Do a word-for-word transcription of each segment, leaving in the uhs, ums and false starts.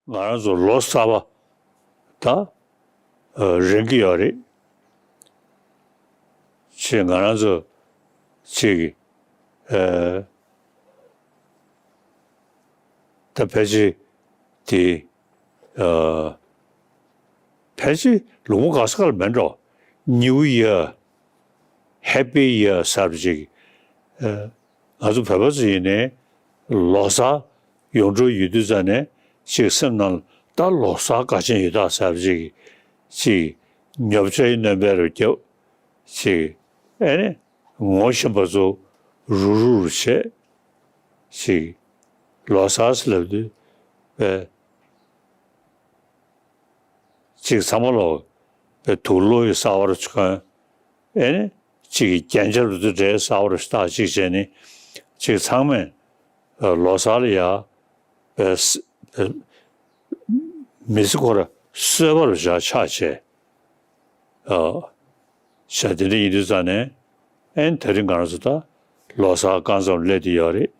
ང་རང་ཚོ་ལོ་གསར་པ་ད་རན་གྱི་ཡོད་རེད། ཅེས་ང་རང་ཚོ་ཅིག་ཨ་ད་ཕལ་ཆེར་དེ་ཨ་ཕལ་ཆེར་ལུང་པ་ག་ས་ག་ལ་མེད་འགྲོ། New Year, Happy Year ཟེར་བ་ཅིག་ཨ་ང་ཚོ་བོད་པ་ཚོ་ཡིན་ནའི་ལོ་གསར་ཡོང་འགྲོ་ཡོད་དུས་ཙ་ནས་ཅིག་སེམས་ནང་ད་ལོ་གསར་དགའ་ཆེན་ཡོད་ད་ཟེར་བ་ཅིག་ཅིག་ཉོ་ཆ་ཡི་སྣོན་པ་རུ་བརྒྱབ། ཅིག་ཨེ་ནི་ངོ་ཤེས་པ་ཚོ་རུག་རུག་རུ་བྱས། ཅིག་ལོ་གསར་ཟེར་ལབ་དུས་པས་ཅིག་ཚང་མ་ལོ་པས་དུག་ལོག་གི་གསར་པ་རུ་ཆུ་ཁོན་ཨེ་ནི་ཅིག་གི་རྒྱན་ཆ་རུ་དུ་འདྲའི་གསར་པ་རུ་ཞུ་དག་ཅིག་བྱས་ནི་ཅིག་ཚང་མས་ལོ་གསར་ལ་ཡ་པས་མི་ཚེ་ཁོ་ར་གསོད་པ་རུ་བཞག་ཆགས་བྱས། ཨ། བྱས་དེ་འདྲ་ཡིན་དུས་ཙང་ནས་ཨེ་ནི་དེ་རིང་ང་རང་ཚོ་ད་ལོ་གསར་རྐང་ཙམ་སླེབས་བསྡད་ཡོད་རེད།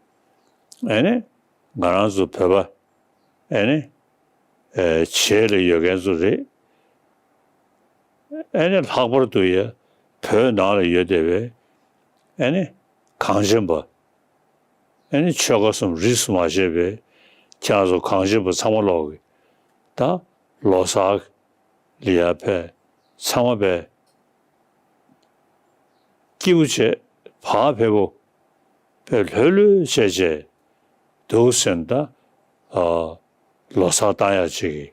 ཨེ་ནི་ང་རང་ཚོ་བོད་པ་ཨེ་ནི་ཨེ་བྱེས་ལ་ཡོད་མཁན་ཚོ་རེད། ཨེ་ནི་ལྷག་པར་དུ་ཡ་བོད་ནང་ལ་ཡོད་བསྡད་པའི་ཨེ་ནི་གངས་ཅན་པ་ཨེ་ནི་ཆོལ་ཁ་གསུམ་རིས་སུ་མ་ཆད་པའི་ཁྱེད་རང་ཚོ་གངས་ཅན་པ་ཚང་མ་ལོག་གི་ད་ལོ་གསར་ལ་ཡར་ཕེབས། ཚང་མ་པས་སྐྱིད་པོ་བྱས། བག་ཕེབས་པོ་པས་ལྷོད་ལྷོད་བྱས་བྱས་འདུག་ཟེར་ན་ད་ཨ་ལོ་གསར་བཏང་ཡག་ཅིག་གི་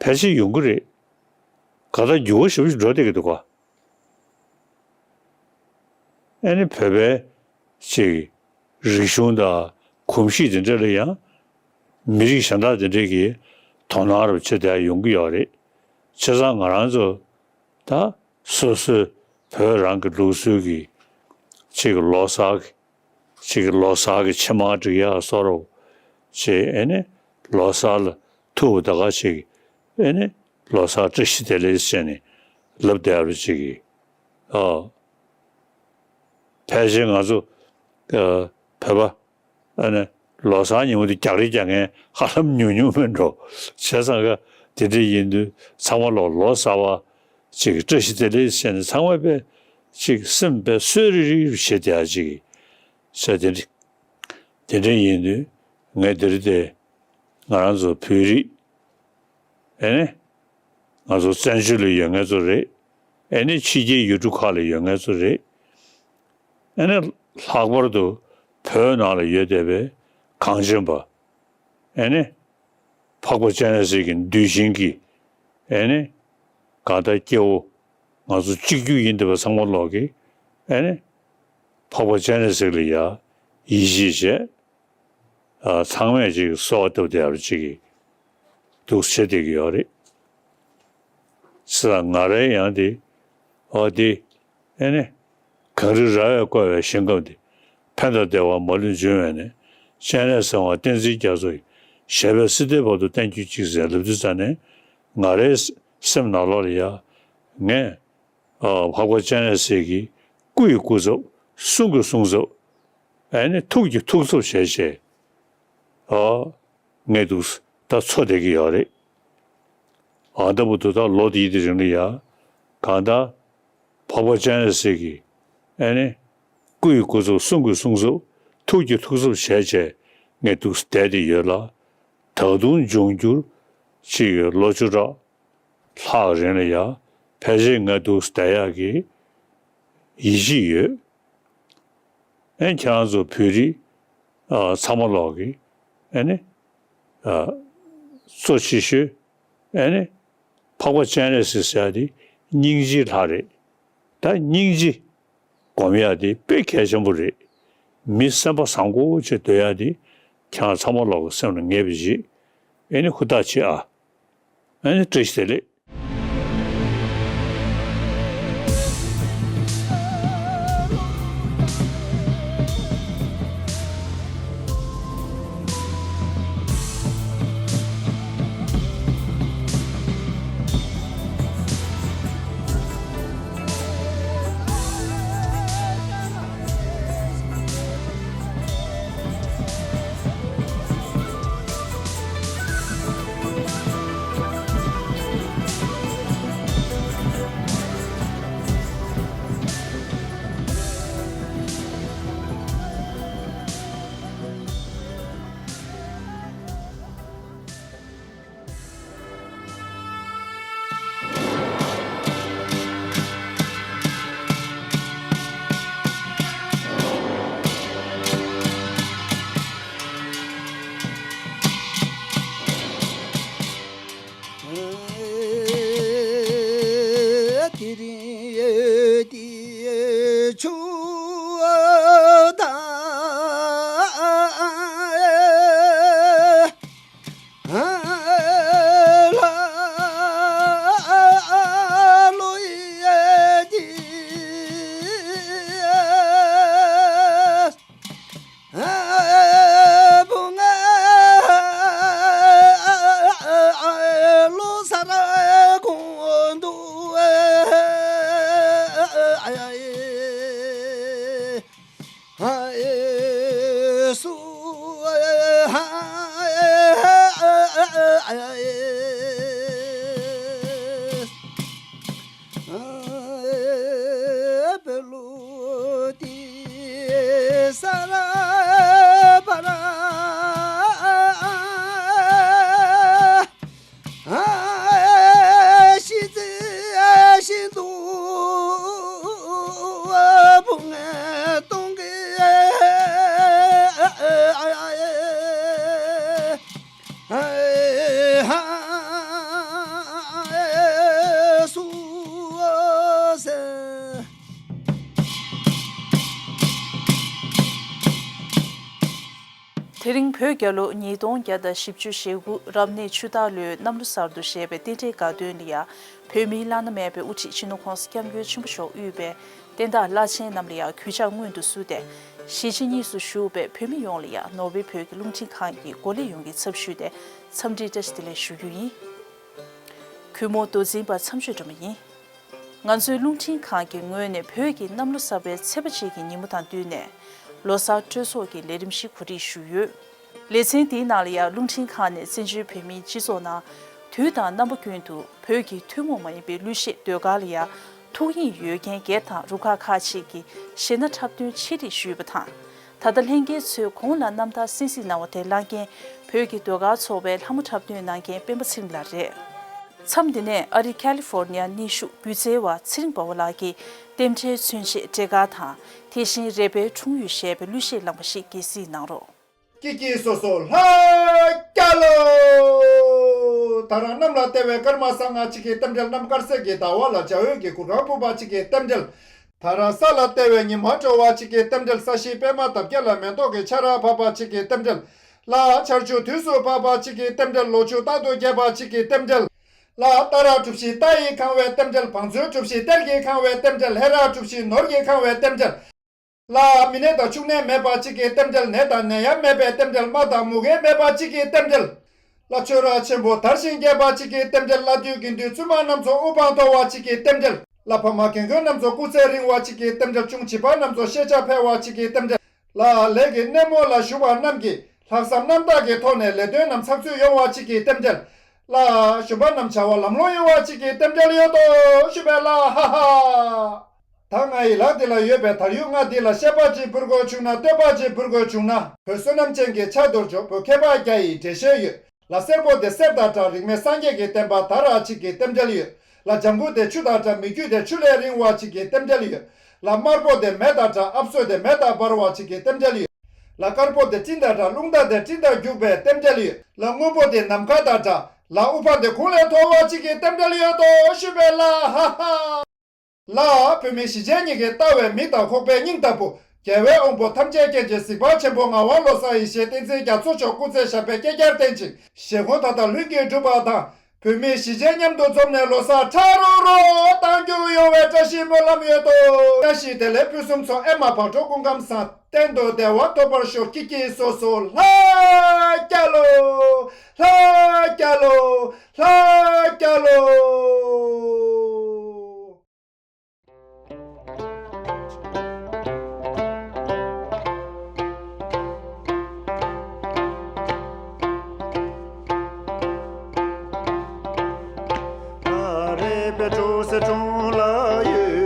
ཕལ་ཆེར་ཡོང་གི་རེད། ག་ད་འགྱུར་བ་ཞེ་པོ་ཞིག་འགྲོ་བསྡད་ཀྱི་འདུག་ག་ཨ་ནི་བོད་པའི་ཅིག་རིག་གཞུང་དང་གོམས་གཤིས་དེ་འདྲ་ལ་ཡང་མི་རིགས་གཞན་དག་དེ་འདྲས་ཀྱིས་དོ་སྣང་རུ་བྱེད་བསྡད་ཡོང་གི་ཡོད་རེད། བྱས་ཙང་ང་རང་ཚོ་ད་སོ་སོའི་བོད་རང་གི་ལུགས་སྲོལ་གྱི་ཅིག་ལོ་གསར་གྱི་ཅིག་ལོ་གསར་གྱི་ཕྱེ་མར་སྒྲིག་ཡག་བཟོ་འདྲ་ཅིག་ཨེ་ནི་ལོ་གསར་ལ་ཐུག་པ་ད་ག་ཅིག་ཨེ་ནི་ལོ་གསར་བཀྲ་ཤིས་བདེ་ལེགས་ཟེར་ནས་ལབ་བསྡད་པ་ཅིག་གིས། ཨ། ཕལ་ཆེར་ང་ཚོ་ཨ་བོད་པ་ཨ་ནི་ལོ་གསར་ཉིན་མོ་དེ་རྒྱག་རེས་རྒྱག་མཁན་ཧ་ལམ་ཉུང་ཉུང་མིན་འགྲོ། བྱས་ཙང་ག་དེ་འདྲ་ཡིན་དུས་ཚང་མ་ལོ་ལོ་གསར་པ་ཅིག་བཀྲ་ཤིས་བདེ་ལེགས་ཟེར་ནས་ཚང་མ་པས་ཅིག་སེམས་པས་གསོས་རིག་རིག་རུ་བྱེད་བསྡད་ཡག་ཅིག་གིས། བྱས་དེ་འདྲ་དེ་འདྲ་ཡིན་དུས་ངས་འདིར་དེ་ང་རང་ཚོ་བོད་རིགས་ཨེ་ནི་ང་ཚོ་བཙན་བྱོལ་ལ་ཡོད་མཁན་ཚོ་རེད། ཨེ་ནི་ཕྱི་རྒྱལ་ཡུལ་གྲུ་ཁག་ལ་ཡོད་མཁན་ཚོ་རེད། ཨེ་ནི་ལྷག་པར་དུ་བོད་ནང་ལ་ཡོད་བསྡད་པའི་གངས་ཅན་པ། ཨེ་ནི་འཕགས་པ་སྤྱན་རས་གཟིགས་ཀྱི་གདུལ་ཞིང་གི་ཨེ་ནི་གང་ལྟར་སྐྱེ་བོ་ང་ཚོ་གཅིག་གྱུར་ཡིན་བསྡད་པ་ཚང་མ་ལོག་གིས་ཨེ་ནི་འཕགས་པ་སྤྱན་རས་གཟིགས་ལ་ཡ་ཡིད་ཆེས་བྱས། ཨ་ཚང་མས་ཅིག་གསོལ་བ་བཏབ་བསྡད་ཡག་ཅིག་གི་འདུག་བྱེད་བསྡད་ཀྱི་ཡོད་རེད། ས་ང་རའི་ཡང་དེ་ཨོ་དེ་ཨེ་ནི་གངས་རི་ར་བས་བསྐོར་བའི་ཞིང་ཁམས་འདི། ཕན་དང་བདེ་བ་མ་ལུས་འབྱུང་བའི་གནས། སྤྱན་རས་གཟིགས་དབང་བསྟན་འཛིན་རྒྱ་མཚོ་ཡི། ཞབས་པད་སྲིད་མཐའི་བར་དུ་བརྟན་གྱུར་ཅིག་ཟེར་ལབ་དུས་ཙ་ནས་ང་རའི་སེམས་ནང་ལོགས་ལ་ཡ་ངས་ཨ་འཕགས་པ་སྤྱན་རས་གཟིགས་ཀྱི་སྐུ་ཡི་སྐུ་ཚབ། གསུང་གི་གསུང་ཚབ། ཨ་ནི་ཐུགས་ཀྱི་ཐུགས་ཚབ་བྱས་བྱས་ཨ་ངས་འདུག་ད་འཚོ་བསྡད་ཀྱི་ཡོད་རེད། ཨ་ད་བར་དུ་ད་ལོ་འདིའི་དེ་རིང་ལ་ཡ་གང་ལྟར་འཕགས་པ་སྤྱན་རས་གཟིགས་ཀྱི་ཨ་ནི་སྐུ་ཡི་སྐུ་ཚབ། གསུང་གི་གསུང་ཚབ། ཐུགས་ཀྱི་ཐུགས་ཚབ་བྱས་བྱས་ངས་འདུག་བསྡད་དེ་ཡོད་ལ། ད་དུང་འབྱུང་འགྱུར་ཅིག་ལོ་བཅུ་ཕྲག་ལྷག་རིང་ལ་ཡ་ཕལ་ཆེར་ང་འདུག་བསྡད་ཡག་གི་ཡིད་ཆེས་ཡོད། ཨེ་ཁྱེད་རང་ཚོ་བོད་རིགས་ཨ་ཚང་མ་ལོག་གི་ཨེ་ནི་ཨ་གཙོ་ཆེ་ཤོས་ཨེ་ནི་འཕགས་པ་སྤྱན་རས་གཟིགས་ཟེར་ཡག་དེ་སྙིང་རྗེའི་ལྷ་རེད། ད་སྙིང་རྗེ་སྒོམ་ཡག་དེ་དཔེ་གལ་ཆེན་པོ་རེད། མི་སེམས་པ་བཟང་པོ་བྱས་སྡོད་ཡག་དེ་ཁྱེད་རང་ཚང་མ་ལོག་གི་སེམས་ལ་ངེས་པ་ཞིག་ཨེ་ནི་ཧུར་ཐག་བྱེད་ཨ། ཨ་ནི་བཀྲ་ཤིས་བདེ་ལེགས། སུ། བོད་ལུགས་ཏི་ས་ར་བ་ར། ཤི་ཚེ་ཤིན་ཏུ་བུང་སྟོང་གི། སུ་ཟེར། དེ་རིང་བོད་རྒྱལ་ལོ་ཉིས་སྟོང་བརྒྱ་དང་བཞི་བཅུ་ཞེ་དགུ་རབ་གནས་ཆུ་སྟག་ལོའི་གནམ་ལོ་གསར་དུ་བཞད་པའི་རྟེན་འབྲེལ་དགའ་སྟོན་ལ་ཡང་བོད་མིའི་བླ་ན་མེད་པའི་དབུ་ཁྲིད་སྤྱི་ནོར་༸གོང་ས་༸སྐྱབས་མགོན་ཆེན་པོ་མཆོག་དབུས་པའི་བསྟན་བདག་བླ་ཆེན་རྣམས་ལ་ཡང་གུས་ཕྱག་སྔོན་དུ་བསུས་ཏེ། གཞིས་བྱེས་གཉིས་སུ་བཞུགས་པའི་བོད་མི་ཡོངས་ལ་ཡང་ནོར་ཝེ་བོད་ཀྱི་རླུང་འཕྲིན་ཁང་གི་འགོ་ལས་ཡོངས་ཀྱི་ཚབ་ཞུས་ཏེ་འཚམས་འདྲིའི་བཀྲ་ཤིས་བདེ་ལེགས་ཞུ་རྒྱུ་ཡིན། གུས་མོ་མདོ་འཛིན་པ་མཚམས་གཅོད་སྒྲོལ་མ་ཡིན། ང་ཚོའི་རླུང་འཕྲིན་ཁང་གི་ངོས་ནས་བོད་ཀྱི་གནམ་ལོ་གསར་པའི་ཚེས་པ་གཅིག་གི་ཉིན་མོ་དང་བསྟུན་ནས་ལོ་གསར་སྤྲོ་ཚོགས་ཀྱི་ལས་རིམ་ཞིག་གོ་སྒྲིག་ཞུས་ཡོད། ལེ་ཚན་འདིའི་ནང་ལ་ཡང་རླུང་འཕྲིན་ཁང་ནས་བཙན་བྱོལ་བོད་མིའི་སྤྱི་ཚོགས་ནང་དུས་དང་རྣམ་པ་ཀུན་ཏུ་བོད་ཀྱི་ཐུན་མོང་མ་ཡིན་པའི་གླུ་གཞས་ཟློས་གར་ལ་ཡང་ཐུགས་གཡེང་ཡོད་མཁན་སྒེར་དང་རུ་ཁག་ཁག་ཅིག་གིས་གཞས་སྣ་འཁྲབ་སྟོན་ཆེད་སྒྲིག་ཞུས་པ་དང་། ད་ལྟ་ལྷན་རྒྱས་ཚོས་གོང་ལ་རྣམ་ཐར་གསན་གཟིགས་གནང་བ་དེ་བླངས་མཁན་བོད་ཀྱི་ཟློས་གར་ཚོགས་པའི་ལྷ་མོ་འཁྲབ་སྟོན་གནང་མཁན་སྤེན་པ་ཚེ་རིང་ལགས་རེད། མཚམས་འདི་ནས་ཨ་རི་ཁ་ལི་ཧྥོར་ནི་ཡ་གནས་བཞུགས་སྒྱུ་རྩལ་བ་ཚེ་རིང་དཔའ་བོ་ལགས་ཀྱིས་རྟེན་འབྲེལ་མཚོན་ཆེད་འབྲས་དཀར་དང་། དེ་བཞིན་རས་པའི་འཁྲུངས་ཡུལ་ཞེས་པའི་གླུ་གཞས་བླངས་པ་ཞིག་དགྱེས་གཟིགས་གནང་རོགས། ཀི་ཀི་སོ་སོ་ལྷ་རྒྱལ་ལོ། ད་རང་གནམ་ལ་བལྟ་བའི་སྐར་མ་གསང་སྔགས་གཅིག་གི་རྟེན་འབྲེལ། གནམ་དཀར་གསལ་གྱི་ཟླ་བ་ལ་འཇའ་འོད་ཀྱི་གུར་ཁང་ཕུབ་པ་གཅིག་གི་རྟེན་འབྲེལ། ད་རང་ས་ལ་བལྟ་བའི་ཉི་མ་དྲོ་བ་གཅིག་གི་རྟེན་འབྲེལ། ས་གཞིའི་པད་མ་འདབ་བརྒྱད་ལ་མེ་ཏོག་གི་ཆར་བབས་པ་གཅིག་གི་རྟེན་འབྲེལ། ལ་ཆར་ཆུ་དུས་སུ་བབས་པ་གཅིག་གི་རྟེན་འབྲེལ། ལོ་ཕྱུགས་རྟག་ཏུ་རྒྱས་པ་གཅིག་གི་རྟེན་འབྲེལ། ལ་རྟ་ར་གྲུ་བཞི་རྟ་ཡིས་གང་བའི་རྟེན་འབྲེལ། བང་མཛོད་གྲུ་བཞི་གཏེར་གྱིས་གང་བའི་རྟེན་འབྲེལ། ལྷས་ར་གྲུ་བཞི་ནོར་གྱིས་གང་བའི་རྟེན་འབྲེལ། ལ་མི་ནད་དང་ཕྱུགས་ནད་མེད་པ་གཅིག་གི་རྟེན་འབྲེལ། ནད་དང་ནད་ཡམས་མེད་པའི་རྟེན་འབྲེལ། དམག་དང་མུ་གེ་མེད་པ་གཅིག་གི་རྟེན་འབྲེལ། ལ་ཆོས་ར་ཆེན་པོ་དར་ཞིང་རྒྱས་པ་གཅིག་གི་རྟེན་འབྲེལ། ལ་དུས་དགེ་འདུན་བཙུན་མ་རྣམ་ཚོ་དབུ་འཕང་མཐོ་བ་གཅིག་གི་རྟེན་འབྲེལ། ལ་ཕ་མ་རྒན་རྒོན་རྣམ་ཚོ་སྐུ་ཚེ་རིང་བ་གཅིག་གི་རྟེན་འབྲེལ། ཆུང་བྱིས་པ་རྣམ་ཚོ་ཤེས་བྱ་འཕེལ་བ་གཅིག་གི་རྟེན་འབྲེལ། ལ་ལས་ཀྱི་སྣེ་མོ་ལ་ཞུགས་པ་རྣམས་ཀྱིས་ལྷག་བསམ་རྣམ་དག་གི་ཐོག་ནས་ལས་དོན་རྣམས་ཚགས་ཚུད་ཡོང་བ་གཅིག་གི་རྟེན་འབྲེལ། ལ་ཞུམ་པ་རྣམས་བྱ་བ་ལམ་ལྷོང་ཡོང་བ་གཅིག་གི་རྟེན་འབྲེལ་ཡོད་དོ་ཞུས་པས་ལ་ཧ་ཧ། ད་ང་ཡི་ལག་འདི་ལ་ཡོད་པའི་དར་ཡུག་ལྔ་འདི་ལ་བཤད་པ་ཅིག་འབུལ་དགོས་བྱུང་ན། བསྟོད་པ་ཅིག་འབུལ་དགོས་བྱུང་ན། བོད་བསོད་ནམས་ཅན་གྱི་ཕྱག་རྡོར་ཇོ་བོ་མཁས་པ་བརྒྱ་ཡི་འགྲེལ་བཤད་ཡོད། ལ་སེར་པོ་དེ་གསེར་དང་འདྲ། རིགས་མེད་སངས་རྒྱས་ཀྱི་བསྟན་པ་དར་བ་གཅིག་གི་རྟེན་འབྲེལ་ཡོད། ལ་ལྗང་གུ་དེ་ཆུ་དང་འདྲ། མི་རྒྱུད་དེ་ཆུ་ལས་རིང་བ་གཅིག་གི་རྟེན་འབྲེལ་ཡོད། ལ་དམར་པོ་དེ་མེ་དང་འདྲ། ཨབ་སོ་དེ་མེ་ལྟར་འབར་བ་གཅིག་གི་རྟེན་འབྲེལ་ཡོད། ལ་དཀར་པོ་དེ་སྤྲིན་དང་འདྲ། རླུང་རྟ་དེ་སྤྲིན་དང་རྒྱུག་པའི་རྟེན་འབྲེལ་ཡོད། ལ་སྔོན་པོ་དེ་ནམ་མཁའ་དང་འདྲ། ལ་དབུ་འཕང་དེ་གུང་ལས་མཐོ་བ་གཅིག་གི་རྟེན་འབྲེལ་ཡོད་དོ་ཞུས་པས་ལ་ཧ་ཧ། ལ་བོད་མི་གཞིས་བྱེས་གཉིས་ཀྱི་ལྟ་བའི་མིག་དང་ཁོག་པའི་སྙིང་ལྟ་བུ། རྒྱལ་བའི་དབང་པོ་ཐམས་ཅད་མཁྱེན་ཅིང་གཟིགས་པ་ཆེན་པོ་ངག་དབང་བློ་བཟང་ཡེ་ཤེས་བསྟན་འཛིན་རྒྱ་མཚོ་མཆོག་སྐུ་ཚེ་ཞབས་པད་བསྐལ་བརྒྱར་བརྟན་ཅིང་། ཞལ་དགུང་མཐའ་དག་ལྷུན་གྱིས་གྲུབ་པ་དང་། བོད་མི་གཞིས་བྱེས་མཉམ་དུ་འཛོམས་ནས་ལོ་གསར་ཁྲ་རོ་རོ་གཏང་རྒྱུ་ཡོང་བའི་བཀྲ་ཤིས་སྨོན་ལམ་ཡོད་དོ། བཀྲ་ཤིས་བདེ་ལེགས་ཕུན་སུམ་ཚོགས། ཨེ་མ་བག་དྲོ་སྐུ་ཁམས་བཟང་། གཏན་དུ་བདེ་བ་ཐོབ་པར་ཤོག་ཀྱི་ཀྱི་སོ་སོ་ལྷ་རྒྱལ་ལོ། ལྷ་རྒྱལ་ལོ། ལྷ་རྒྱལ་ལོ། ལ་རས་པའི་གྲོང་གསེབ་གྲོང་ལ་ཡོད།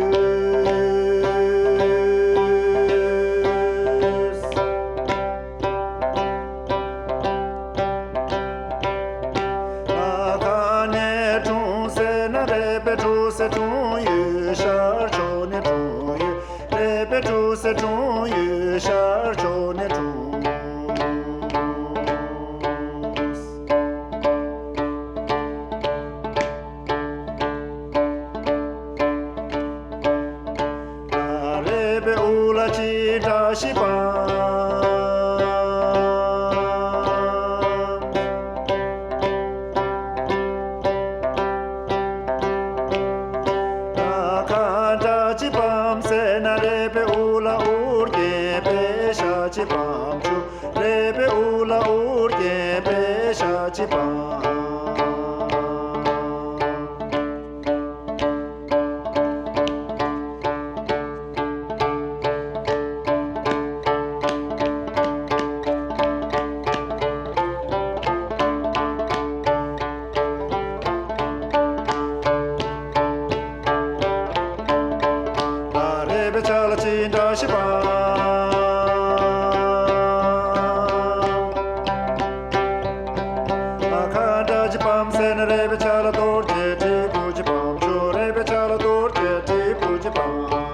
ལ་ཁ་ནས་གྲོང་གསེབ་ན་རས་པའི་གྲོང་གསེབ་གྲོང་ཡོད། ཤར་ཕྱོགས་ནས་གྲོང་ཡོད། རས་པའི་གྲོང་གསེབ་གྲོང་ཡོད། ཤར་ཕྱོགས་ནས་གྲོང་། རས་པའི་དབུ་ལ་ཅི་འདྲ་ཞིག་སྤང་། ལ་ཁ་འདྲ་ཅིག་སྤང་ཟེར་ན། རས་པའི་དབུ་ལ་དབུ་རྒྱན་པད་ཞྭ་ཅིག་སྤང་བྱུང་། རས་པའི་དབུ་ལ་དབུ་རྒྱན་པད་ཞྭ་ཅིག་སྤང་། བཀྲ་ཤིས་པ། ཨ་ཁ་བཀྲ་ཤིས་པ་ཟེར་ན་རེད་པའི་ཆ་ལ་གཏོར་གྱི་བྲིས་བུ་གྱི་པང་ཆུ་རེད་པའི་ཆ་ལ་གཏོར་གྱི་བྲིས་བུ་གྱི་པང་།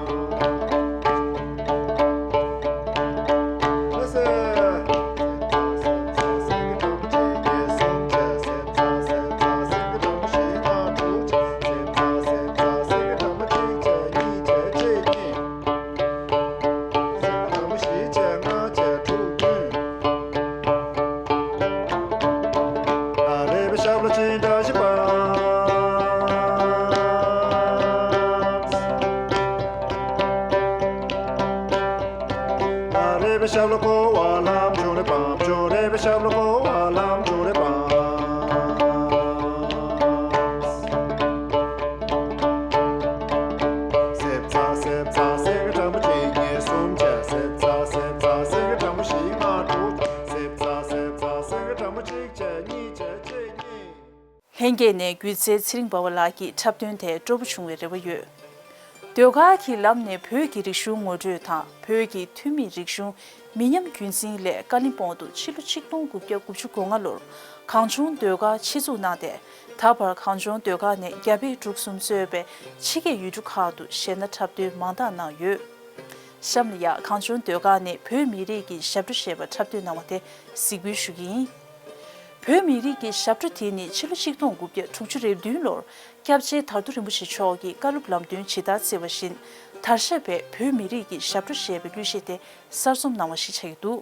ཨ་རེ་བའི་ཞབས་ལ་ཅི་འདྲ་ཞིག་པ། ཨ་རེ་བའི་ཞབས་ལ་ཀོ་བ་ལམ་ཆུང་རེ་པམ་ཆུང་རེ་བའི་ཞབས་ལ་ཀོ་བ་ལམ་ཆུང་རེ་པམ། སེབ་ཚ་སེབ་ཚ་སེ་ག་གྲམ་པོ་གཅིག་གཉིས་གསུམ་བརྒྱད། སེབ་ཚ་སེབ་ཚ་སེ་ག་གྲམ་པོ་བཞི་ལྔ་དྲུག་སེབ་ཚ་སེབ་ཚ་སེ་ག་གྲམ་པོ་གཅིག་བྱས་གཉིས་བྱས་གཅིག་གཉིས། ལྷན་རྒྱས་ནས་སྒྱུ་རྩལ་ཚེ་རིང་འབའ་བ་ལགས་ཀྱི་འཁྲབ་སྟོན་དེ་སྤྲོ་པོ་བྱུང་བའི་རེ་བ་ཡོད། ཟློས་གར་གྱི་ལམ་ནས་བོད་ཀྱི་རིག་གཞུང་ངོ་སྤྲོད་དང་བོད་ཀྱི་ཐུན་མིན་རིག་གཞུང་མི་ཉམས་རྒྱུན་འཛིན་སླད་ཀ་ལིམ་པོང་དུ་ཕྱི་ལོ་ཆིག་སྟོང་དགུ་བརྒྱ་དགུ་བཅུ་གོ་ལྔ་ལོར་གངས་ལྗོངས་ཟློས་གར་ཆེད་འཛུགས་གནང་སྟེ། ད་བར་གངས་ལྗོངས་ཟློས་གར་ནས་རྒྱ་བལ་འབྲུག་གསུམ་གཙོས་པའི་ཕྱི་རྒྱལ་ཡུལ་གྲུ་ཁག་ཏུ་གཞས་སྣ་འཁྲབ་སྟོན་མང་དག་གནང་ཡོད། གཤམ་ལ་ཡང་གངས་ལྗོངས་ཟློས་གར་ནས་བོད་མི་རིགས་ཀྱི་ཞབས་བྲོ་ཞེས་པ་འཁྲབ་སྟོན་གནང་བ་དེ་གཟིགས་འབུལ་ཞུ་གི་ཡིན། བོད་མི་རིགས་ཀྱི་ཞབས་བྲོ་དེ་ནི་ཕྱི་ལོ་ཆིག་སྟོང་དགུ་བརྒྱ་དྲུག་ཅུ་རེ་བདུན་ལོར་སྐྱབས་རྗེ་དར་རྡོ་རིན་པོ་ཆེ་མཆོག་གིས་བཀའ་སློབ་ལམ་སྟོན་ཇི་ལྟར་བསྩལ་བ་བཞིན། དར་ཞབས་པས་བོད་མི་རིགས་ཀྱི་ཞབས་བྲོ་ཞེས་པའི་གླུ་གཞས་དེ་གསར་རྩོམ་གནང་བ་ཞིག་ཆགས་ཀྱི་འདུག་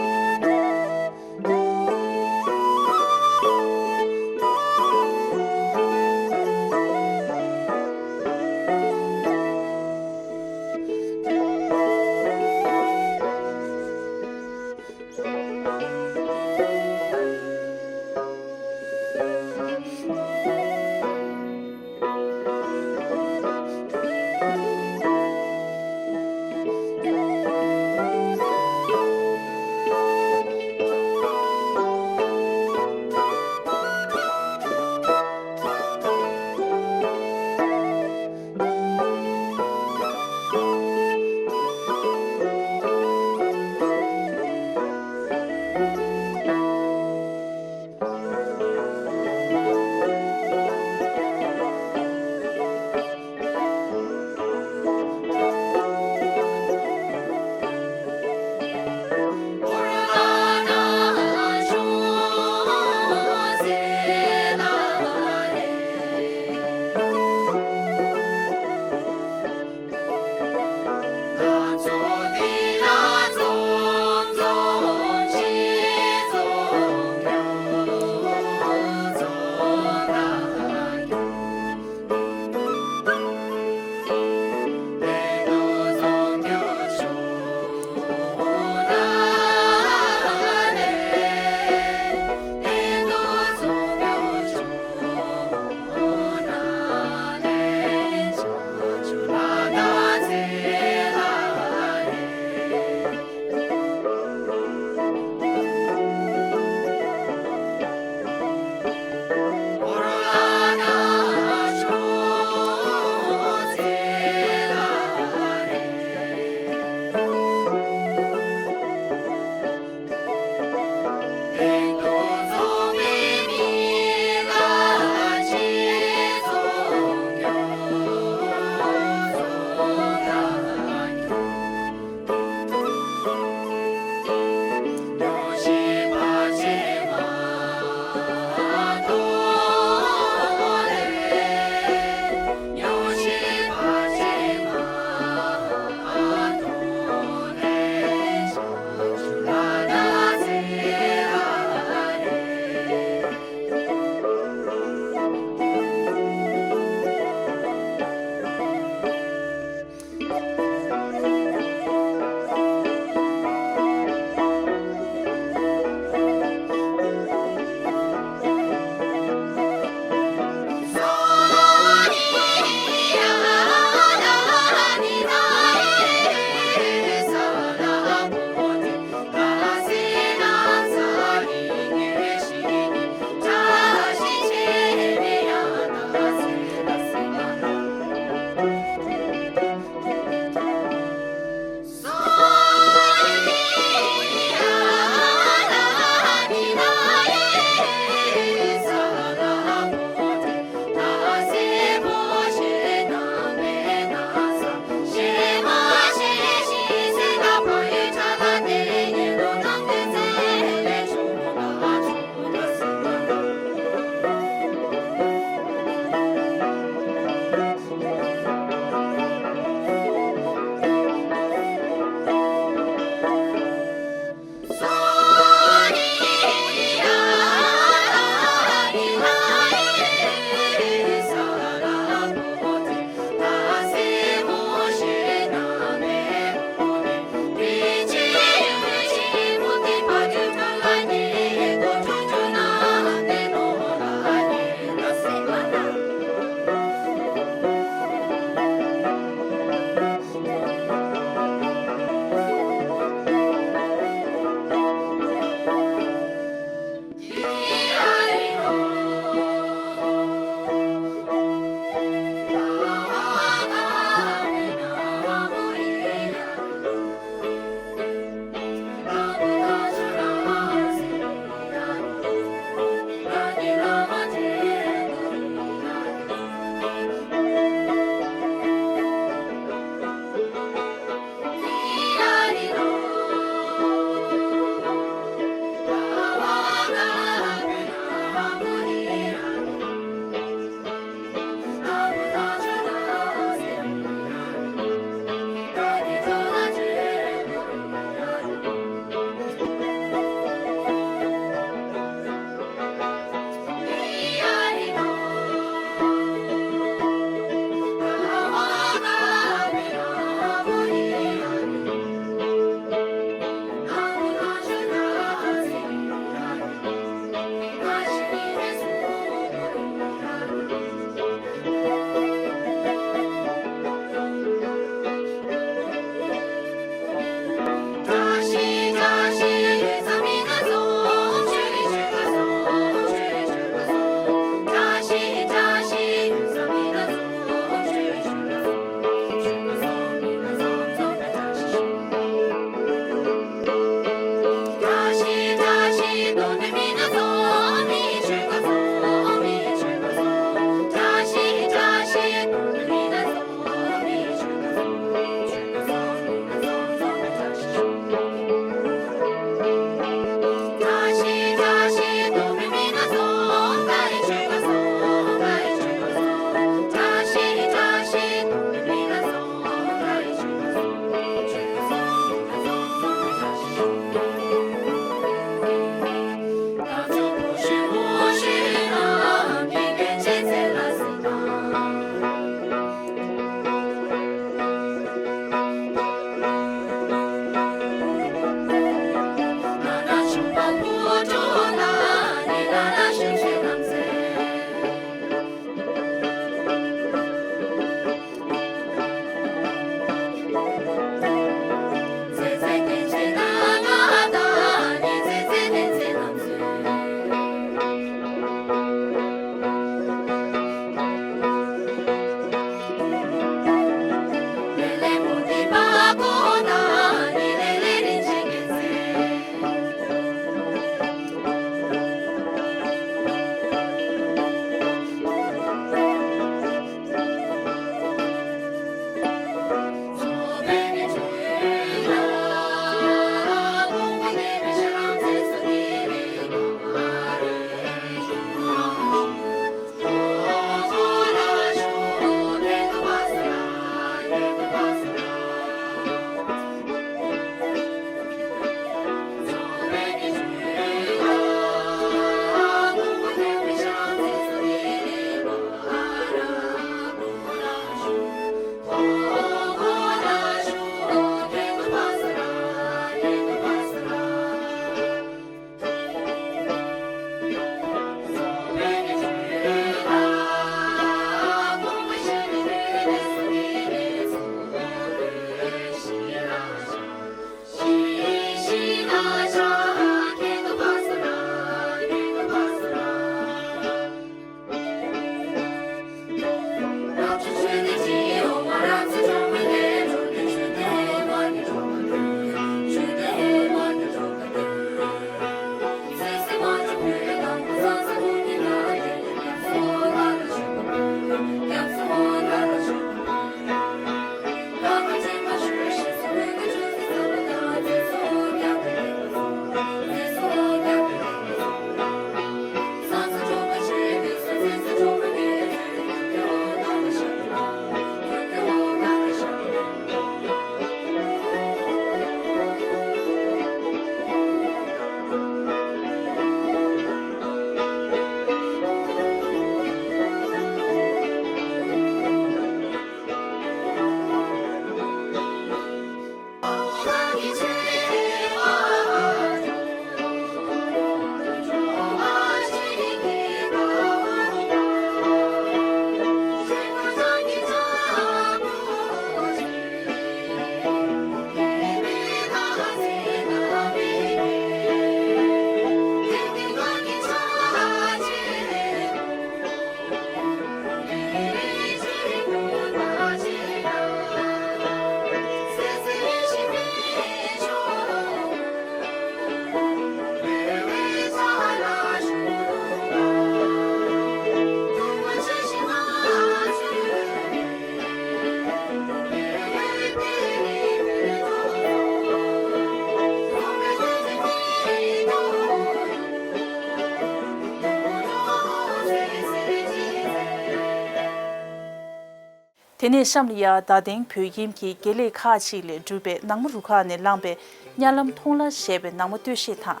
དེ་ནས་གཤམ་ལ་ཡ་རྡ་སྟེང་བོད་ཁྱིམ་གྱི་དགེ་ལས་ཁག་ཅིག་ལས་གྲུབ་པའི་ནང་མ་རུ་ཁག་ནས་བླངས་པའི་གཉའ་ལམ་མཐོང་ལ་ཞེས་པའི་ནང་མ་སྟོད་གཞས་དང་།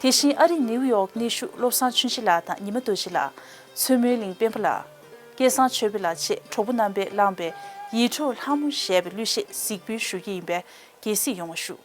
དེ་བཞིན་ཨ་རིའི་ནིའུ་ཡོག་གནས་བཞུགས་བློ་བཟང་ཆོས་རྗེ་ལགས་དང་ཉི་མ་རྡོ་རྗེ་ལགས། མཚོ་མོའི་གླིང་སྤེན་པ་ལགས། སྐལ་བཟང་ཆོས་འཕེལ་ལགས་བཅས་གྲོགས་པོ་རྣམ་པས་བླངས་པའི་ཡིད་འཕྲོག་ལྷ་མོ་ཞེས་པའི་གླུ་གཞས་གཟིགས་འབུལ་ཞུ་གི་ཡིན་པས་དགྱེས་གཟིགས་ཡོང་བ་ཞུ།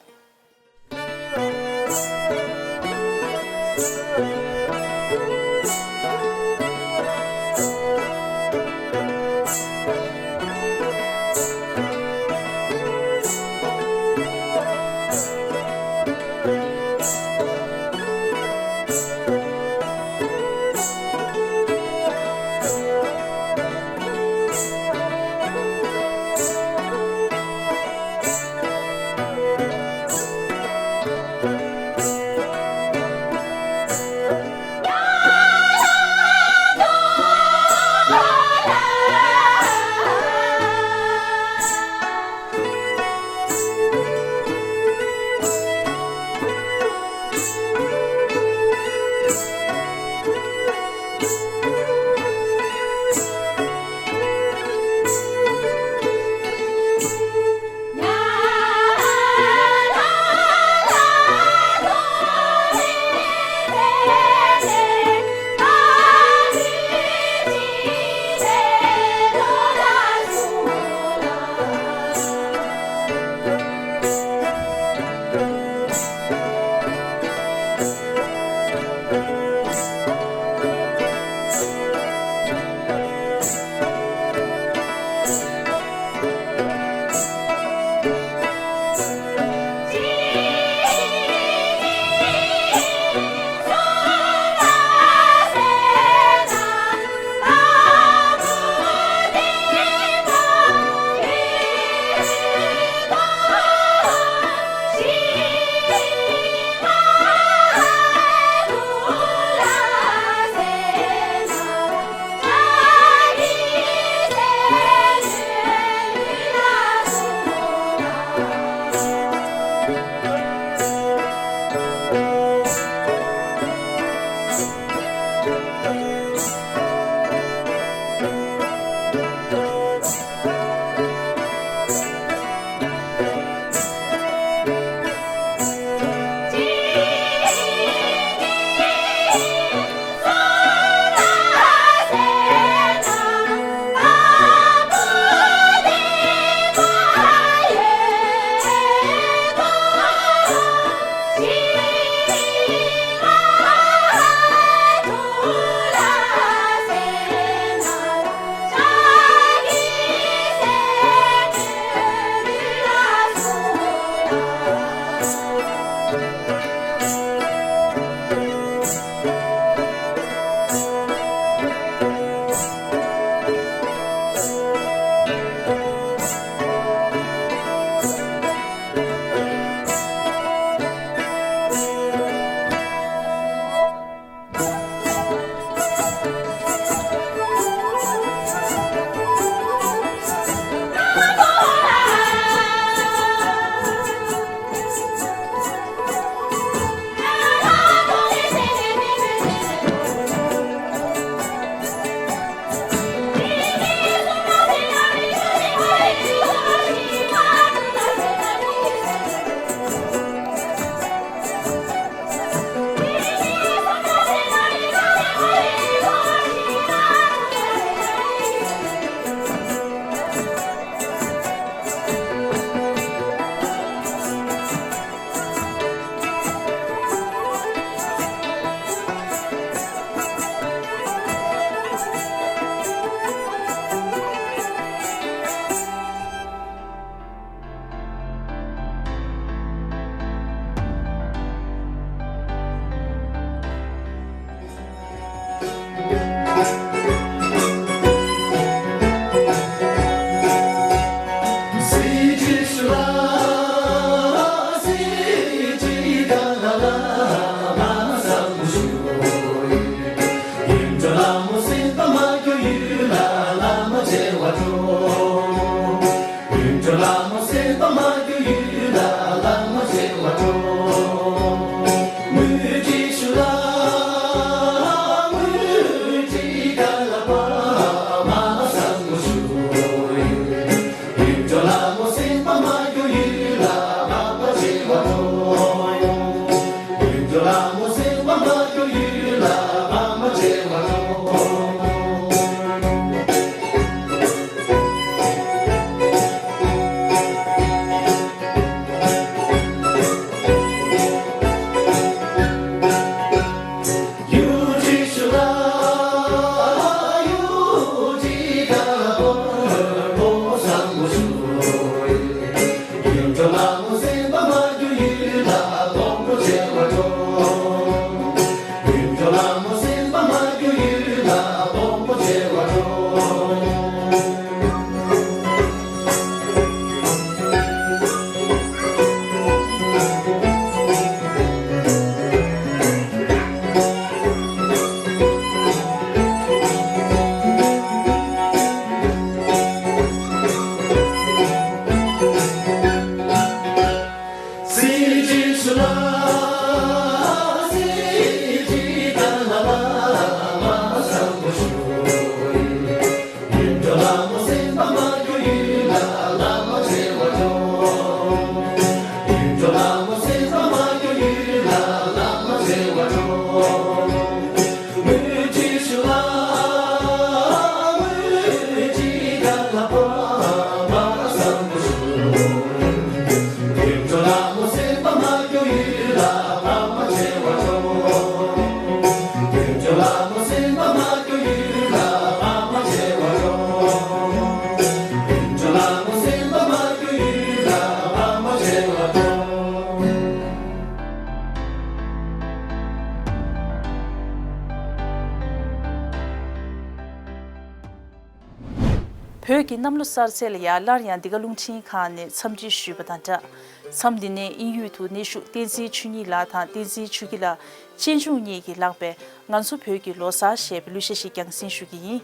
བོད་ཀྱི་གནམ་ལོ་གསར་ཚེས་ལ་ཡང་སླར་ཡང་འདི་ག་རླུང་འཕྲིན་ཁང་ནས་འཚམས་འདྲི་ཞུས་པ་དང་སྦྲགས། མཚམས་འདི་ནས་དབྱིན་ཡུལ་དུ་གནས་བཞུགས་བསྟན་འཛིན་ཆོས་ཉིད་ལགས་དང་བསྟན་འཛིན་ཆོས་སྐྱིད་ལགས་གཅེན་གཅུང་གཉིས་ཀྱིས་བསླངས་པའི་ང་ཚོ་བོད་ཀྱི་ལོ་གསར་ཞེས་པའི་གླུ་གཞས་ཤིག་རྒྱང་སྲིང་ཞུ་གི་ཡིན།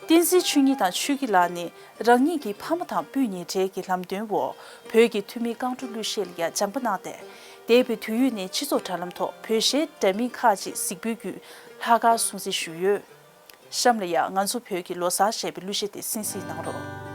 བསྟན་འཛིན་ཆོས་ཉིད་དང་ཆོས་སྐྱིད་ལགས་ནི་རང་ཉིད་ཀྱི་ཕ་མ་དང་སྤུན་ཉེ་གྲས་ཀྱི་ལམ་སྟོན་འོག་བོད་ཀྱི་ཐུན་མིན་རྐང་བྲོ་གླུ་གཞས་ལ་ཡང་སྦྱངས་པ་གནང་སྟེ། འདས་པའི་དུས་ཡུན་ནས་སྤྱི་ཚོགས་དྲ་ལམ་ཐོག་བོད་གཞས་འདྲ་མིན་ཁག་ཅིག་གཟིགས་འབུལ་བརྒྱུད་ལྷག་དཀར་སྲུང་བརྩི་ཞུས་ཡོད། གཤམ་ལ་ཡང་ང་ཚོ་བོད་ཀྱི་ལོ་གསར་ཞེས་པའི་གླུ་གཞས་དེ་གསན་གཟིགས་གནང་རོགས།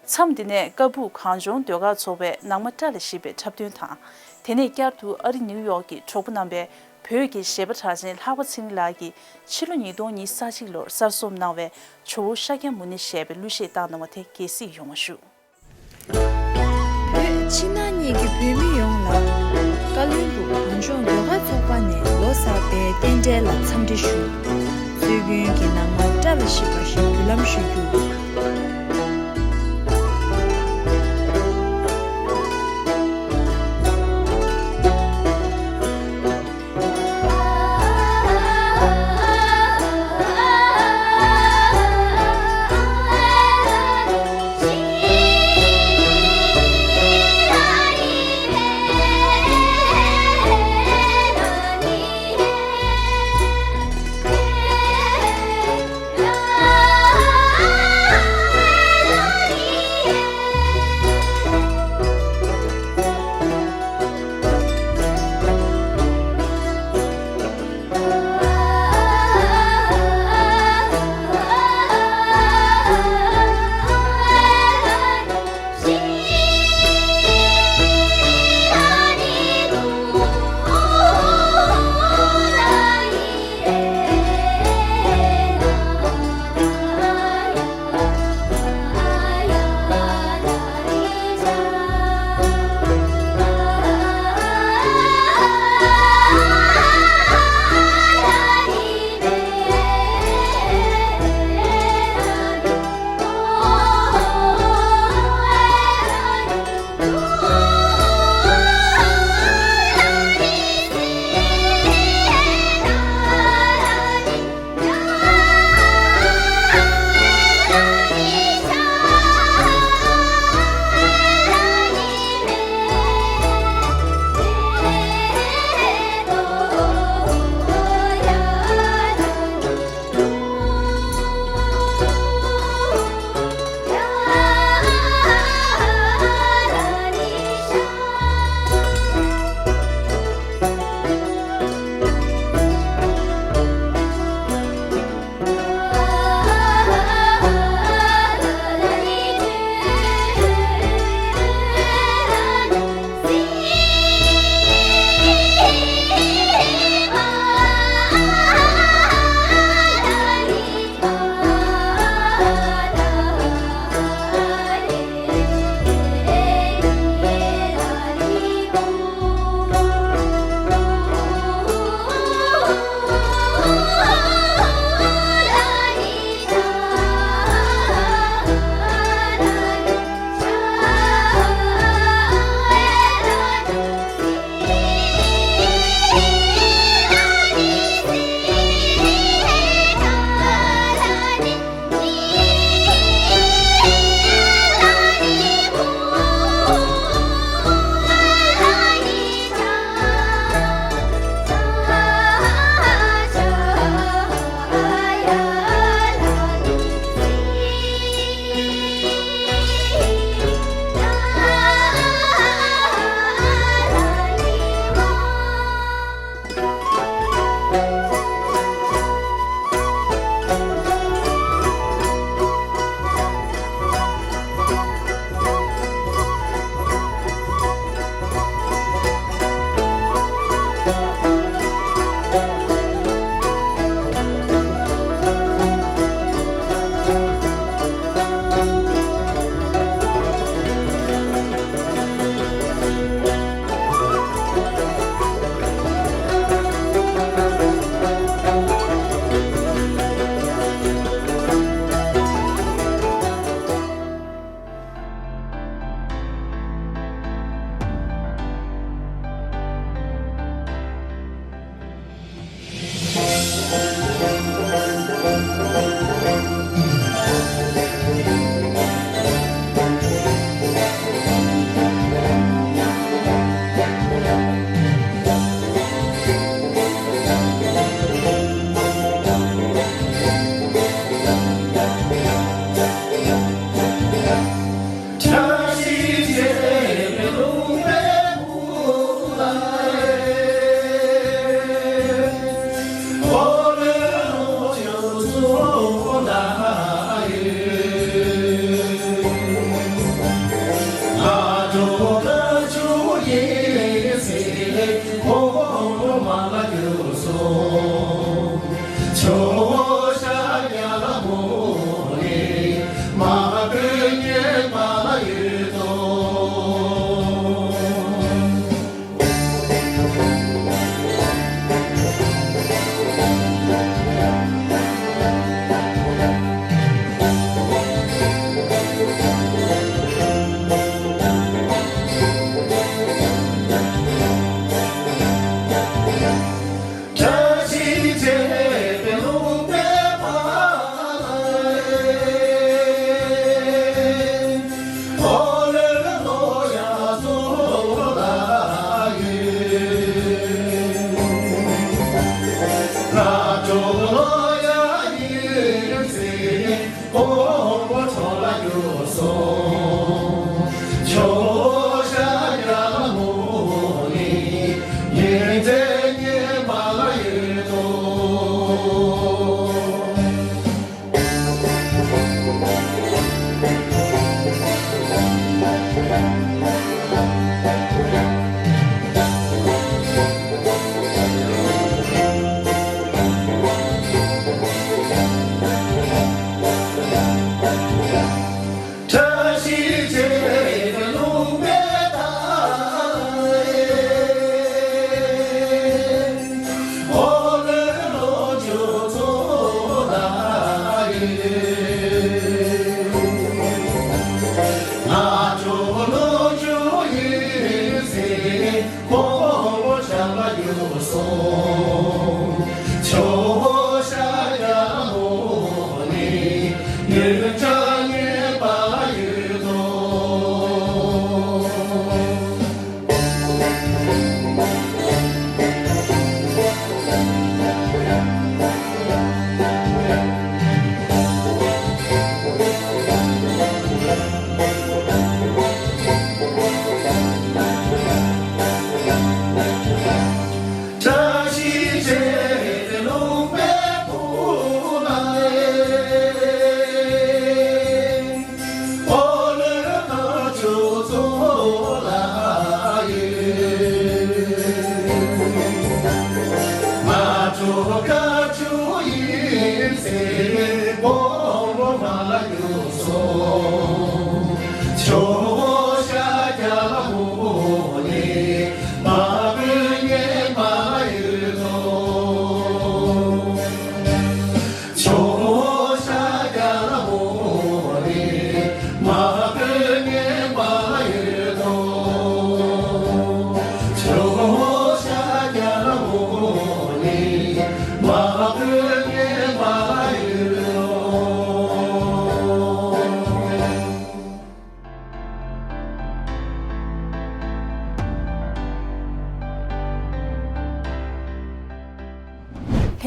མཚམས་འདི་ནས་ཀ་སྦུག་གངས་ལྗོངས་ཟློས་གར་ཚོགས་པས་ནང་མ་བཀྲ་ལ་ཤིས་པའི་འཁྲབ་སྟོན་དང་། དེ་ནས་བསྐྱར་དུ་ཨ་རི་ནིའུ་ཡོག་གི་གྲོགས་པོ་རྣམ་པས་བོད་ཀྱི་གཞས་པ་གྲགས་ཅན་ལྷག་པ་ཚེ་རིང་ལགས་ཀྱིས་ཕྱི་ལོ་ཉིས་སྟོང་ཉི་ཤུ་རྩ་གཅིག་ལོར་གསར་རྩོམ་གནང་བའི་ཇོ་བོ་ཤཱཀྱ་མུ་ནེ་ཞེས་པའི་གླུ་གཞས་བཏང་གནང་བ་དེ་གལ་སྲིད་ཡོང་བ་ཞུ། བོད་ཕྱི་ནང་གཉིས་ཀྱི་བོད་མི་ཡོངས་ལ་བཀའ་བློན་སྦུག་གངས་ལྗོངས་ཟློས་གར་ཚོགས་པ་ནས་ལོ་གསར་པའི་རྟེན་འབྲེལ་ལ་འཚམས་འདྲི་ཞུ། སྲོལ་རྒྱུན་གྱི་ནང་མ་བཀྲ་ལ་ཤིས་པ་ཞིག་འབུལ་ལམ་ཞུ་རྒྱུ།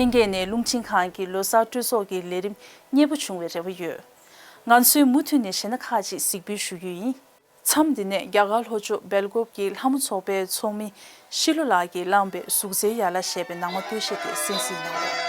ལྷན་རྒྱས་ནས་རླུང་འཕྲིན་ཁང་གི་ལོ་གསར་སྤྲོ་ཚོགས་ཀྱི་ལས་རིམ་མཉེས་པོ་བྱུང་བའི་རེ་བ་ཡོད། ང་ཚོས་མུ་མཐུད་ནས་གཞས་སྣ་ཁག་ཅིག་གཟིགས་འབུལ་ཞུ་རྒྱུ་ཡིན། མཚམས་འདི་ནས་རྒྱ་གར་ལྷོ་ཕྱོགས་སྦེལ་ཀོབ་ཀྱི་ལྷ་མོ་ཚོགས་པའི་ཚོགས་མི་ཤི་ལོ་ལགས་ཀྱིས་བླངས་པའི་གཟུགས་མཛེས་ཡ་ལ་ཞེས་པའི་ནང་མ་སྟོད་གཞས་དེ་གསན་གཟིགས་གནང་རོགས།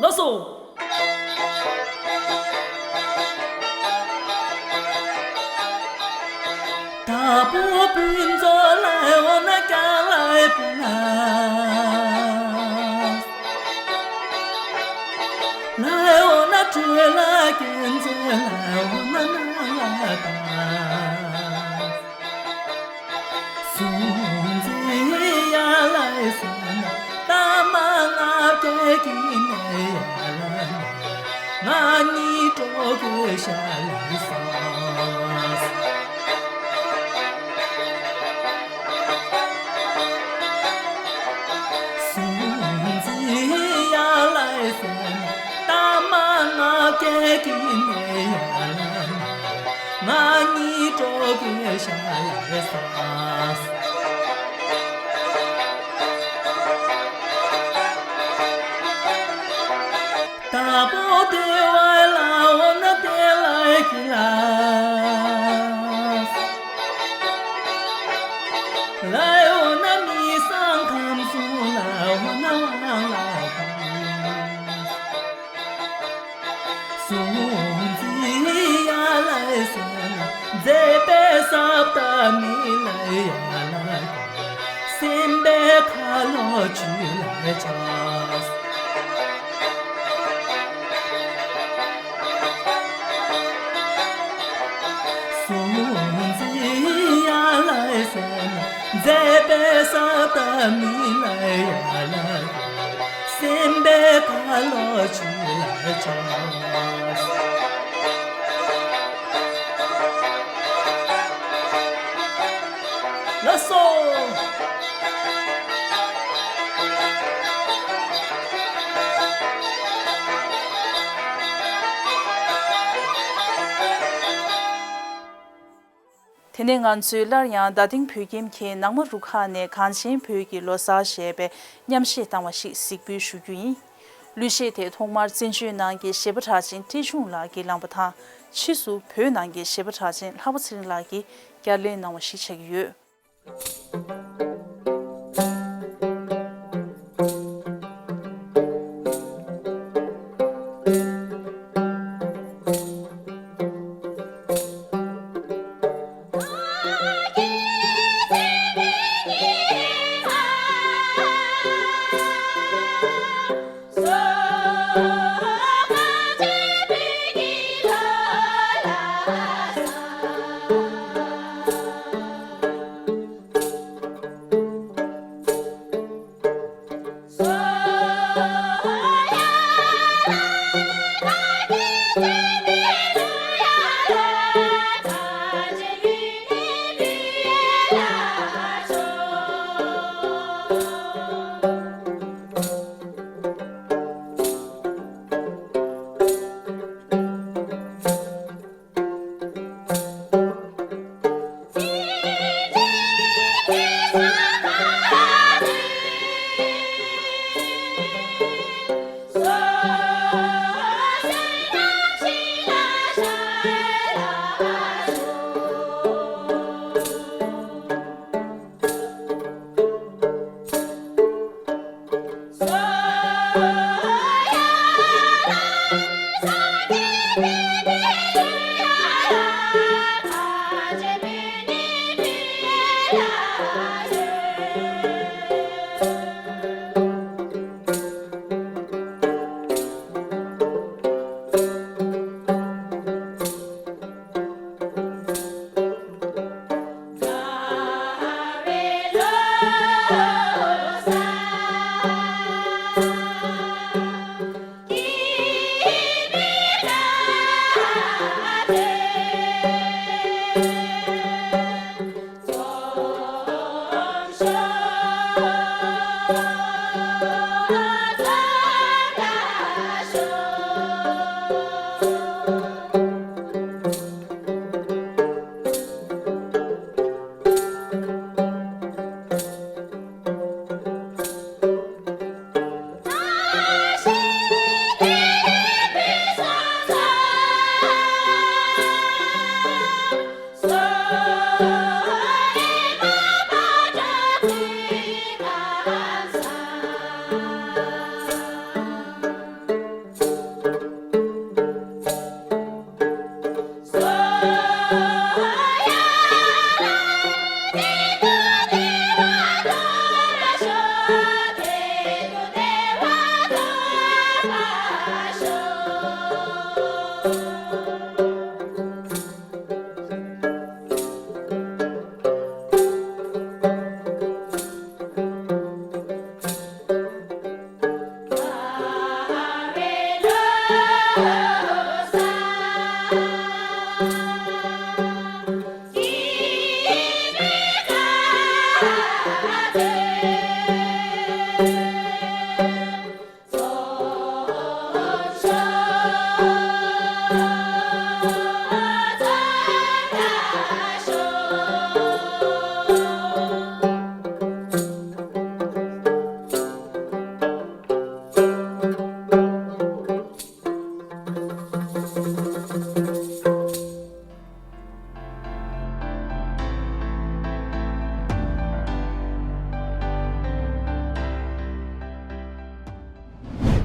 ལགས་སོ། དྭགས་པོ་ཕུན་ཚོགས་ལ་འོ་ན་སྐྱ་ལ་སྤུན་ལ། ལ་འོ་ན་བྲོས་ལ་སྐྱོན་མཛད་ལ་འོ་ན་ནང་ལ་དྭགས། གཟུགས་འཛིན་ཡ་ལ་ཟེར་ན་ལྟ་མ་ང་བརྒྱད་ཀྱི་ནས་ཡ་ལ་ང་གཉིས་གྲོགས་དགོས་ཤ་ལ་ཟེར། གཟུགས་འཛིན་ཡ་ལ་ཟེར་ན་ལྟ་མ་ང་བརྒྱད་ཀྱི་ནས་ཡ་ལ་ང་གཉིས་གྲོགས་དགོས་ཤ་ལ་ཟེར། དྭགས་པོ་བདེ་བ་ལ་འོ་ན་བདེ་ལ་གི་ལ། ལ་འོ་ན་མི་བཟང་ཁམས་གསུམ་ལ་འོ་ན་དབང་ལ་དང་། གཟུགས་འཛིན་ཡ་ལ་ཟེར་ན་མཛེས་པའི་ས་བདག་མི་ལ་ཡ་ལ་དང་། སེམས་པའི་ཁ་ལོ་ཆུ་ལ་ཆགས། གཟུགས་འཛིན་ཡ་ལ་ཟེར་ན་མཛེས་པའི་ས་བདག་མི་ལ་ཡ་ལ། སེམས་པའི་ཁ་ལོ་ཆུ་ལ་ཆགས། ལགས་སོ། དེ་ནས་ང་ཚོས་སླར་ཡང་རྡ་སྟེང་བོད་ཁྱིམ་གྱི་ནང་མ་རུ་ཁག་ནས་གངས་ཅན་བོད་ཀྱི་ལོ་གསར་ཞེས་པའི་མཉམ་གཞས་བཏང་བ་ཞིག་གཟིགས་འབུལ་ཞུ་རྒྱུ་ཡིན། གླུ་གཞས་དེ་ཐོག་མར་བཙན་བྱོལ་ནང་གི་གཞས་པ་གྲགས་ཅན་བཀྲས་ཆུང་ལགས་ཀྱིས་བླངས་པ་དང་། ཕྱིས་སུ་བོད་ནང་གི་གཞས་པ་གྲགས་ཅན་ལྷག་པ་ཚེ་རིང་ལགས་ཀྱིས་བསྐྱར་ལེན་གནང་བ་ཞིག་ཆགས་ཀྱི་ཡོད།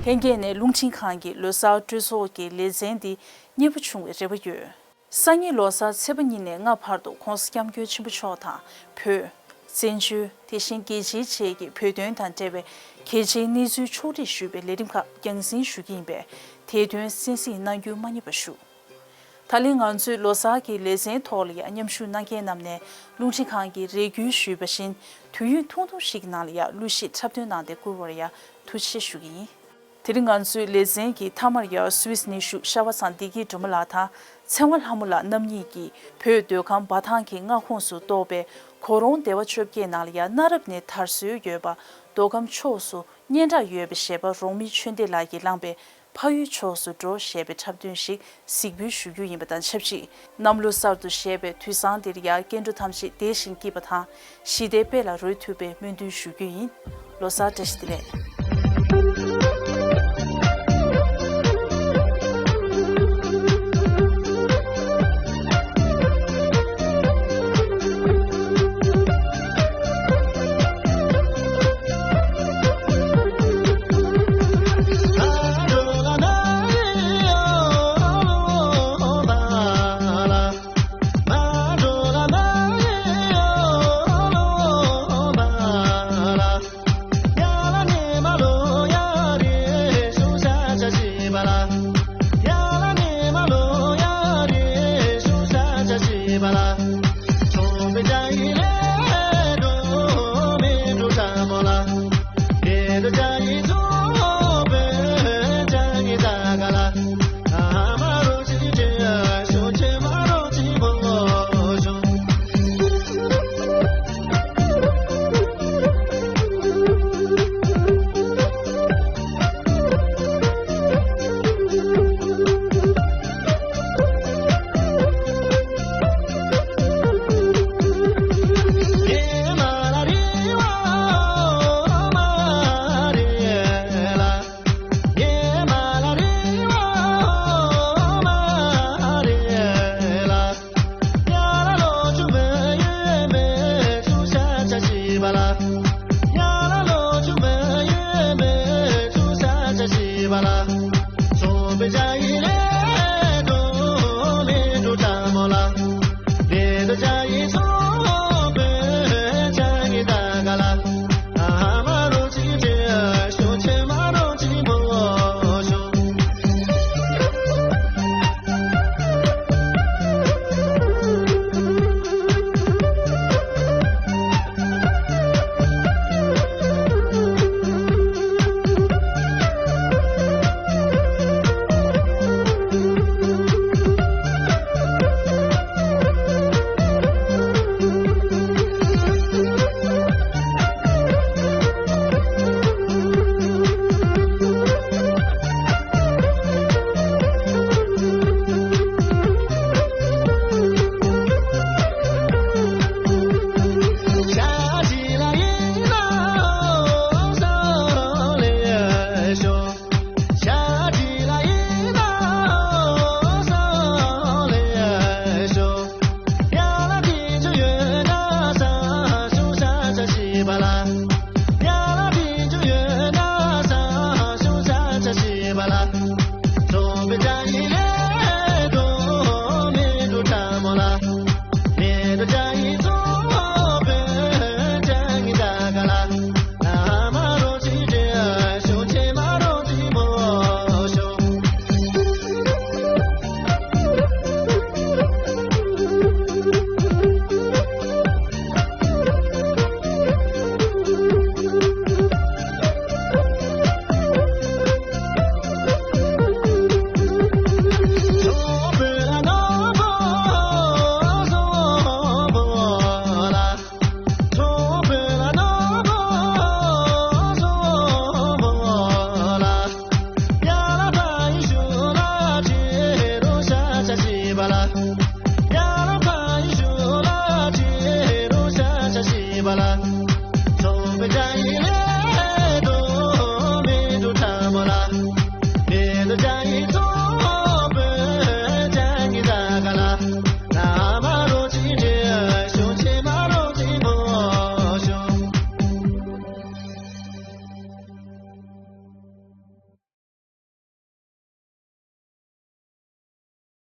ལྷན་རྒྱས་ནས་རླུང་འཕྲིན་ཁང་གི་ལོ་གསར་སྤྲོ་ཚོགས་ཀྱི་ལེ་ཚན་འདི་མཉེས་པོ་བྱུང་བའི་རེ་བ་ཡོད། སང་ཉིན་ལོ་གསར་ཚེས་པ་གཉིས་ནས་ལྔ་བར་དུ་༸གོང་ས་༸སྐྱབས་མགོན་ཆེན་པོ་མཆོག་དང་བོད། བཙན་བྱོལ། དེ་བཞིན་རྒྱལ་སྤྱིའི་བཅས་ཀྱི་བོད་དོན་དང་འབྲེལ་བའི་གལ་ཆེའི་གནས་ཚུལ་ཕྱོགས་སྒྲིག་ཞུས་པའི་ལས་རིམ་ཁག་རྒྱང་སྲིང་ཞུ་གི་ཡིན་པས། དེ་དོན་གསན་གཟིགས་གནང་རྒྱུ་མ་བསྙེལ་བ་ཞུ། ད་ལན་ང་ཚོའི་ལོ་གསར་གྱི་ལེ་ཚན་ཐོག་ལ་ཡང་མཉམ་ཞུགས་གནང་མཁན་རྣམས་ནས་རླུང་འཕྲིན་ཁང་གིས་རེ་སྐུལ་ཞུས་པ་བཞིན། དུས་ཡུན་ཐུང་ཐུང་ཞིག་གི་ནང་ལ་ཡང་གླུ་གཞས་འཁྲབ་སྟོན་གནང་སྟེ་བཀུར་བར་ཡང་ཐུགས་རྗེ་ཆེ་ཞུ་གི་ཡིན། དེ་རིང་ང་ཚོའི་ལེ་ཚན་གྱི་མཐའ་མར་ཡང་སུད་སི་ནས་བཞུགས་ཤར་པ་ཚང་བདེ་སྐྱིད་སྒྲོལ་མ་ལགས་དང་ཚེ་དབང་ལྷ་མོ་ལགས་རྣམ་གཉིས་ཀྱིས་བོད་མདོ་ཁམས་འབའ་ཐང་གི་མངའ་ཁོངས་སུ་གཏོགས་པའི་གོ་རོང་སྡེ་བ་བཅོ་བརྒྱད་ནང་ལ་ཡང་གནའ་རབས་ནས་དར་སྲོལ་ཡོད་པ་མདོ་ཁམས་ཕྱོགས་སུ་སྙན་གྲགས་ཡོད་པའི་གཞས་པ་རོང་མི་ཆོས་སྡེ་ལགས་ཀྱིས་བླངས་པའི་ཕ་ཡུལ་ཕྱོགས་སུ་འགྲོ་ཞེས་པའི་འཁྲབ་སྟོན་ཞིག་གཟིགས་འབུལ་ཞུ་རྒྱུ་ཡིན་པ་དང་ཆབས་ཅིག་གནམ་ལོ་གསར་དུ་བཞད་པའི་དུས་བཟང་འདིར་ཡང་སྐྱེ་འགྲོ་ཐམས་ཅད་བདེ་ཞིང་སྐྱིད་པ་དང་ཞི་བདེའི་དཔལ་ལ་རོལ་ཐུབ་པའི་སྨོན་འདུན་ཞུ་རྒྱུ་ཡིན། ལོ་གསར་བཀྲ་ཤིས་བདེ་ལེགས།